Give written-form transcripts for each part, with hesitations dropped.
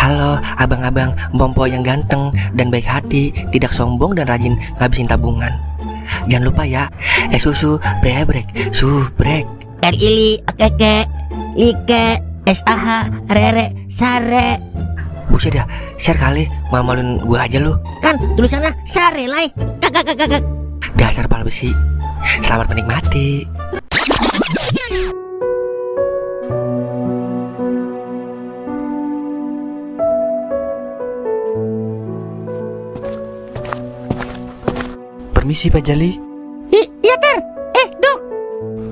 Halo abang-abang Bompo yang ganteng dan baik hati, tidak sombong dan rajin ngabisin tabungan. Jangan lupa ya, susu brebrek, subrek. Ili, keke, like, SAH, rere, sare. Buset dah, share kali, malu-maluin gue aja lu. Kan tulisannya sare lai. Kakak. Dasar pala besi. Selamat menikmati. Permisi Pak Jali. Iya Ter. Dok.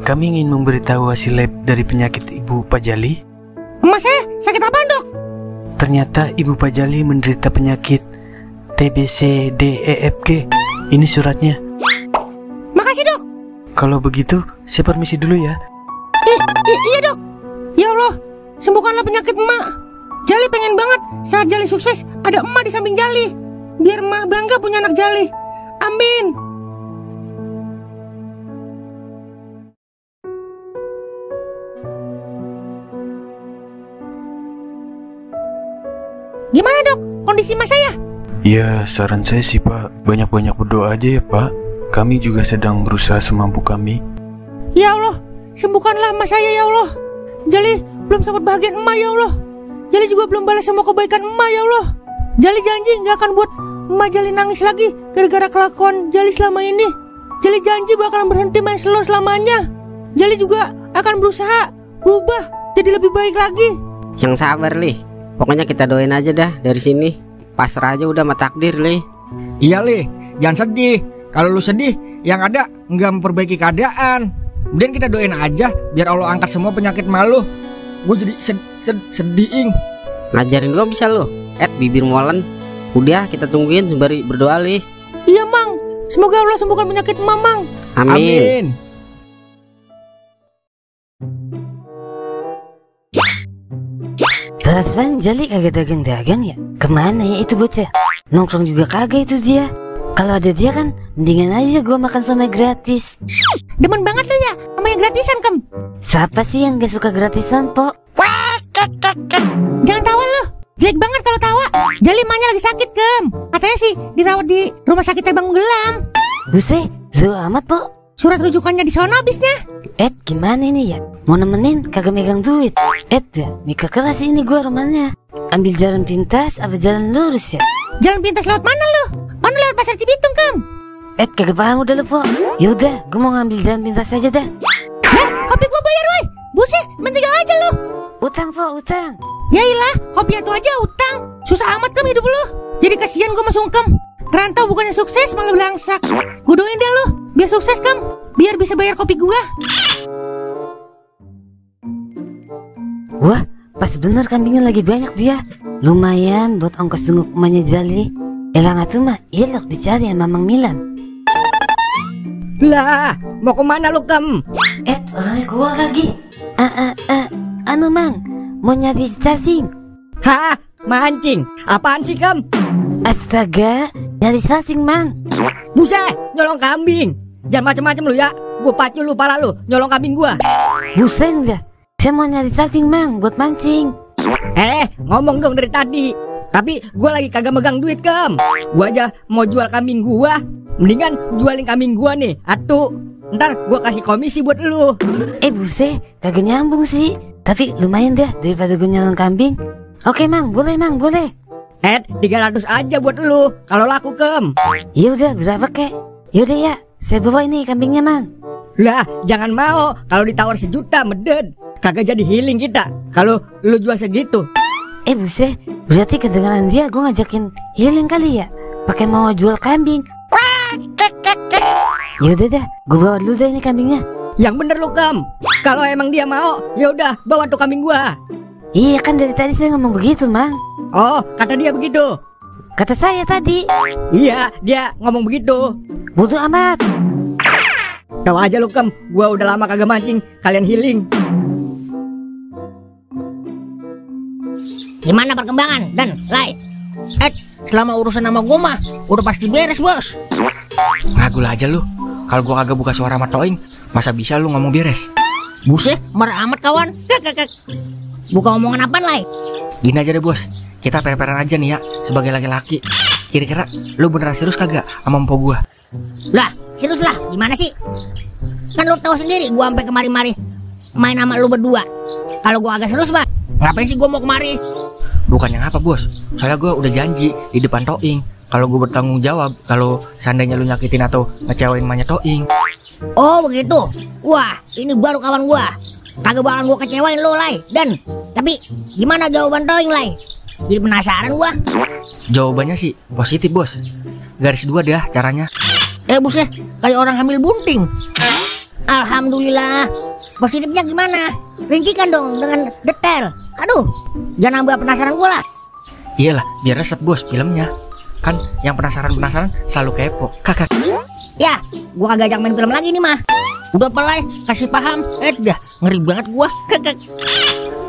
Kami ingin memberitahu hasil lab dari penyakit Ibu Pak Jali. Emak saya sakit apa Dok? Ternyata Ibu Pak Jali menderita penyakit TBC-DEFG. Ini suratnya. Makasih Dok. Kalau begitu, saya permisi dulu ya. Iya Dok. Ya Allah, sembuhkanlah penyakit emak. Jali pengen banget saat Jali sukses ada emak di samping Jali. Biar emak bangga punya anak Jali. Amin. Gimana Dok kondisi mas saya? Ya, saran saya sih Pak, banyak-banyak berdoa aja ya Pak. Kami juga sedang berusaha semampu kami. Ya Allah, sembuhkanlah mas saya ya Allah. Jali belum sempat bahagian emak ya Allah. Jali juga belum balas semua kebaikan emak ya Allah. Jali janji gak akan buat emak Jali nangis lagi gara-gara kelakuan Jali selama ini. Jali janji bakalan berhenti main slow selamanya. Jali juga akan berusaha berubah jadi lebih baik lagi. Yang sabar Li, pokoknya kita doain aja dah dari sini. Pasrah aja udah sama takdir Li. Iya Li, jangan sedih. Kalau lu sedih, yang ada nggak memperbaiki keadaan. Kemudian kita doain aja biar Allah angkat semua penyakit malu. Gue jadi sedih. Ngajarin gua bisa lu. Bibir molen. Udah kita tungguin sembari berdoa Li. Iya Mang, semoga Allah sembuhkan penyakit Mamang. Amin. Perasaan Jali kagak dagang-dagang ya? Kemana ya itu bocah? Nongkrong juga kagak itu dia. Kalau ada dia kan mendingan aja gue makan somai gratis. Demen banget lu ya sama yang gratisan Kem. Siapa sih yang gak suka gratisan po? Jangan tawa lu, jelek banget kalau tawa. Jali emaknya lagi sakit Kem. Katanya sih dirawat di rumah sakit cabang Gelam. Buset, lu amat po. Surat rujukannya di sono abisnya. Gimana ini ya? Mau nemenin kagak megang duit. Dah mikir keras ini gue rumahnya. Ambil jalan pintas apa jalan lurus ya? Jalan pintas lewat mana lu? Mana lewat pasar Cibitung Kem? Kagak paham udah lu po. Yaudah, gue mau ngambil jalan pintas aja dah. Nah, kopi gue bayar woi. Buset, mentinggal aja lu. Utang po, utang. Yailah, kopi itu aja utang. Susah amat Kem hidup lu. Jadi kasihan gue masuk Kem. Kerantau bukannya sukses malah belangsak. Gue doain deh lu, biar sukses Kem. Biar bisa bayar kopi gue. Wah, pas bener kambingnya lagi banyak dia. Lumayan buat ongkos jenguk emaknya Jali. Elang atuh mah elok dicari sama Mang Milan. Lah, mau kemana lu Kem? Orangnya keluar lagi. Anu Mang, mau nyari cacing. Hah, mancing? Apaan sih Kem? Astaga, nyari cacing Mang. Buset, nyolong kambing. Jangan macem-macem lu ya. Gue pacu lu pala lu, nyolong kambing gua. Buset dah, saya mau nyari cacing Mang buat mancing. Ngomong dong dari tadi. Tapi gue lagi kagak megang duit Kem. Gue aja mau jual kambing gua. Mendingan jualin kambing gua nih. Atuh, ntar gue kasih komisi buat lu. Buset, kagak nyambung sih. Tapi lumayan dah daripada gue nyolong kambing. Oke Mang, boleh Mang, boleh. 300 aja buat lu kalau laku Kem. Yaudah, berapa kek? Yaudah ya, saya bawa ini kambingnya Mang. Lah, jangan mau. Kalau ditawar 1 juta meded. Kagak jadi healing kita kalau lu jual segitu. Buset, berarti kedengaran dia gue ngajakin healing kali ya. Pakai mau jual kambing. Yaudah dah, gue bawa dulu deh ini kambingnya. Yang bener lu Kem. Kalau emang dia mau, yaudah bawa tuh kambing gua. Iya kan dari tadi saya ngomong begitu Mang. Oh, kata dia begitu. Kata saya tadi. Iya, dia ngomong begitu. Bodoh amat. Tahu aja lu Kem, gua udah lama kagak mancing, kalian healing. Gimana perkembangan dan Lai? Selama urusan sama gue mah udah pasti beres bos. Ngagul aja lu. Kalau gua kagak buka suara sama Toing, masa bisa lu ngomong beres? Buset, marah amat kawan. Buka omongan apaan Lai? Gini aja deh bos, kita per-peran aja nih ya sebagai laki-laki. Kira-kira lu beneran serius kagak sama mpok gua? Lah, serius lah, gimana sih? Kan lu tahu sendiri gua sampai kemari-mari main sama lu berdua. Kalau gua agak serius, Bang, ngapain sih gua mau kemari? Bukannya ngapa, Bos. Soalnya gua udah janji di depan Toing kalau gua bertanggung jawab kalau seandainya lu nyakitin atau ngecewain emaknya Toing. Oh, begitu. Wah, ini baru kawan gua. Kagak bakalan gua kecewain lo, Lai. Dan tapi gimana jawaban Toing, Lai? Jadi penasaran gua. Jawabannya sih positif, Bos. Garis 2 dah caranya. Buset, kayak orang hamil bunting. Alhamdulillah. Positifnya gimana? Rincikan dong dengan detail. Aduh, jangan nambah penasaran gua lah. Iyalah, biar resep, Bos, filmnya. Kan yang penasaran selalu kepo. Kakak. Ya, gua kagak ajak main film lagi nih mah. Udah pelai, kasih paham. Dah, ngeri banget gua. Kakak.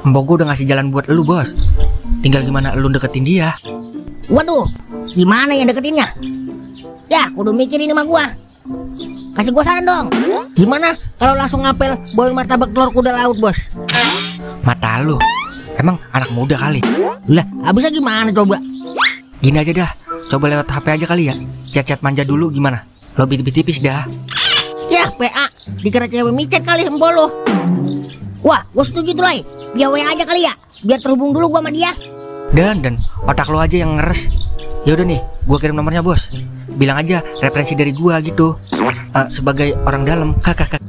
Mbok gua udah ngasih jalan buat lu, Bos. Tinggal gimana lu deketin dia. Waduh, gimana yang deketinnya? Ya, kudu mikirin sama gua. Kasih gua saran dong. Gimana kalau langsung ngapel bawain martabak telur kuda laut, Bos? Mata lu. Emang anak muda kali. Lah, abisnya gimana coba? Gini aja dah. Coba lewat HP aja kali ya. Chat-chat manja dulu gimana? Lo tipis-tipis dah. Ya, PA. Dikira cewek micet kali empol lo. Wah, gua setuju tuh, Lai. Via WA aja kali ya. Biar terhubung dulu gua sama dia. Dan otak lo aja yang ngeres. Ya udah nih, gua kirim nomornya, Bos. Bilang aja referensi dari gua gitu. Sebagai orang dalam. Kakak.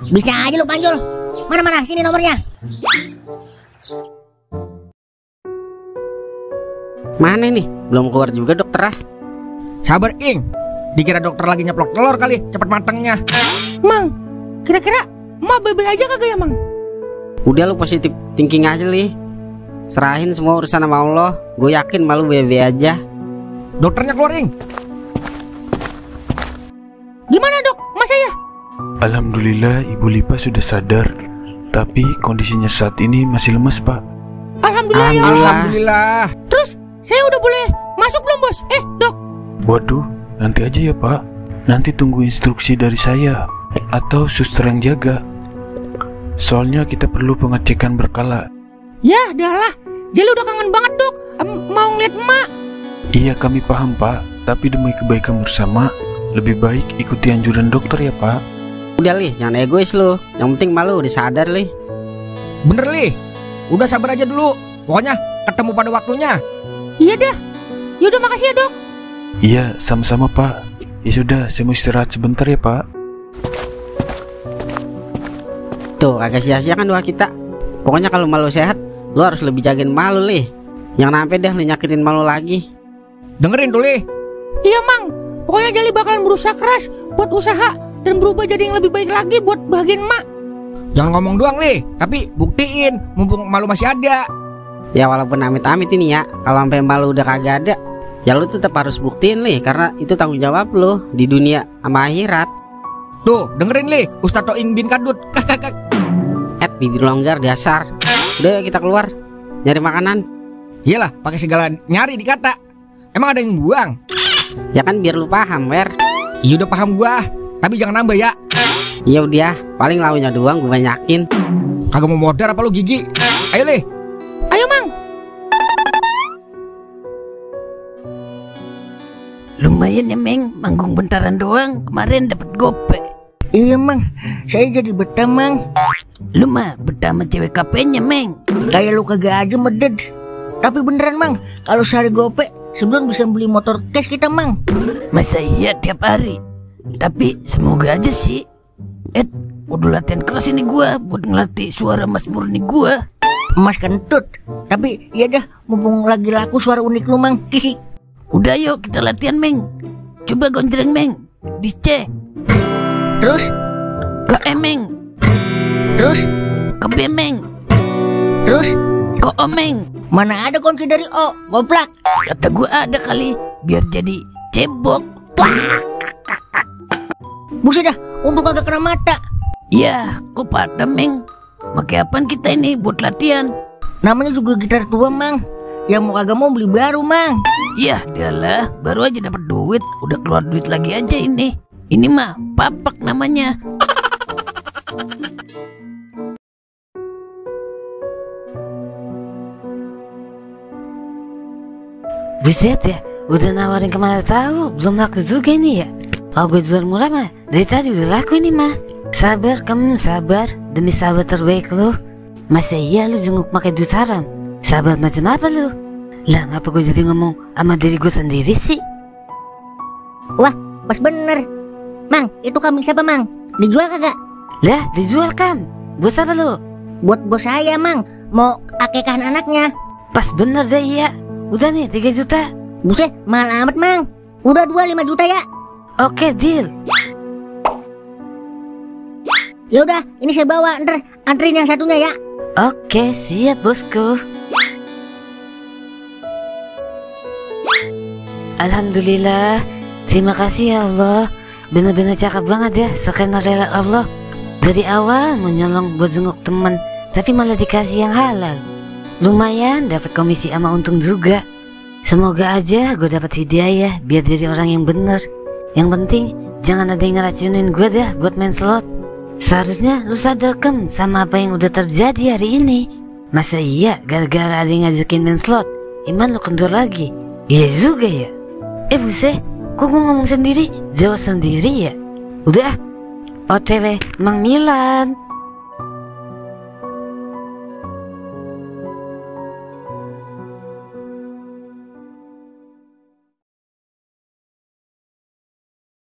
Bisa aja lu panjul. Mana sini nomornya. Mana nih? Belum keluar juga dokter ah. Sabar, Ing. Dikira dokter lagi nyeplok telur kali, cepet matangnya. Mang, kira-kira mau bebe aja kagak ya, Mang? Udah lu positif thinking aja li. Serahin semua urusan sama Allah. Gue yakin malu bebe aja. Dokternya keluar, Ing. Gimana, Dok? Mas saya? Alhamdulillah Ibu Lipa sudah sadar. Tapi kondisinya saat ini masih lemas, Pak. Alhamdulillah, ya Allah. Alhamdulillah. Terus saya udah boleh masuk belum, Bos? Dok. Waduh, nanti aja ya, Pak. Nanti tunggu instruksi dari saya atau suster yang jaga. Soalnya kita perlu pengecekan berkala. Ya, dah lah. Jali udah kangen banget, Dok. Mau ngeliat emak. Iya, kami paham, Pak. Tapi demi kebaikan bersama, lebih baik ikuti anjuran dokter ya, Pak. Udah li, jangan egois lu. Yang penting malu udah sadar li. Bener, Li. Udah sabar aja dulu. Pokoknya ketemu pada waktunya. Iya dah. Yaudah, makasih ya, Dok. Iya, sama-sama, Pak. Ya sudah, saya mau istirahat sebentar ya, Pak. Tuh, agak sia-sia kan doa kita. Pokoknya kalau malu sehat, lu harus lebih jagain malu li. Jangan sampai dah lu nyakitin malu lagi. Dengerin tuh, Li. Iya, Mang. Pokoknya Jali bakalan berusaha keras buat usaha dan berubah jadi yang lebih baik lagi buat bahagian emak. Jangan ngomong doang, Li, tapi buktiin mumpung malu masih ada. Ya walaupun amit-amit ini ya, kalau sampai malu udah kagak ada, ya lu tetap harus buktiin li, karena itu tanggung jawab lu di dunia sama akhirat. Tuh, dengerin, Li, Ustadz Toing bin Kadut. Kakak. Bibir longgar dasar. Udah yuk kita keluar nyari makanan. Iyalah, pakai segala nyari dikata. Emang ada yang buang? Ya kan biar lu paham, Wer. Iya udah paham gua, tapi jangan nambah ya. Iya udah, paling launya doang gue banyakin. Kagak mau modar apa lu, Gigi? Ayo, Li. Ayo, Mang. Lumayan ya, Meng. Manggung bentaran doang. Kemarin dapat gope. Iya, Mang. Saya jadi betah, Mang. Lu mah betah sama cewek KP-nya, Meng. Kayak lu kagak aja meded. Tapi beneran, Mang. Kalau sehari gope, sebelum bisa beli motor cash kita, Mang. Masa iya tiap hari? Tapi semoga aja sih. Udah latihan keras ini gua buat ngelatih suara Mas Murni gua. Mas kentut. Tapi ya dah, mumpung lagi laku suara unik lu, Mang. Udah yuk kita latihan, Meng. Coba gonjreng, Meng. Di C. Terus ke E, Meng. Terus ke B, Meng. Terus ke O, Meng. Mana ada kunci dari O, goblak. Kata gua ada kali, biar jadi cebok. Buset dah, untung kagak kena mata. Ya, kok pada, Meng. Pakai apaan kita ini buat latihan? Namanya juga gitar tua, Mang. Yang mau kagak mau beli baru, Mang. Ya, dialah, baru aja dapat duit, udah keluar duit lagi aja ini. Ini mah papak namanya. Buset ya, udah nawarin kemana tahu, belum laku juga ini ya. Kalau gue jual murah mah, dari tadi udah laku ini mah. Sabar kamu, sabar, demi sahabat terbaik lo. Masa iya lu jenguk pakai duit haram? Sahabat macam apa lu? Lah ngapa gue jadi ngomong sama diri gue sendiri sih? Wah, pas bener. Mang, itu kambing siapa, Mang? Dijual kagak? Lah dijual kam, buat siapa lu? Buat bos saya, Mang. Mau akekahan anaknya. Pas bener deh iya. Udah nih 3 juta. Buset, mahal amat, Mang. Udah 5 juta ya. Oke deal. Ya udah, ini saya bawa, ntar anterin yang satunya ya. Oke siap bosku. Alhamdulillah, terima kasih ya Allah. Bener-bener cakep banget ya, sekena rela Allah. Dari awal mau nyolong buat jenguk temen, tapi malah dikasih yang halal. Lumayan dapat komisi sama untung juga. Semoga aja gue dapat hidayah biar dari orang yang bener. Yang penting jangan ada yang ngeracunin gue dah buat main slot. Seharusnya lu sadar kem sama apa yang udah terjadi hari ini. Masa iya gara-gara ada yang ngajakin main slot iman lu kendur lagi? Iya juga ya. Buset, kok gue ngomong sendiri jawab sendiri ya. Udah OTW Mang Milan.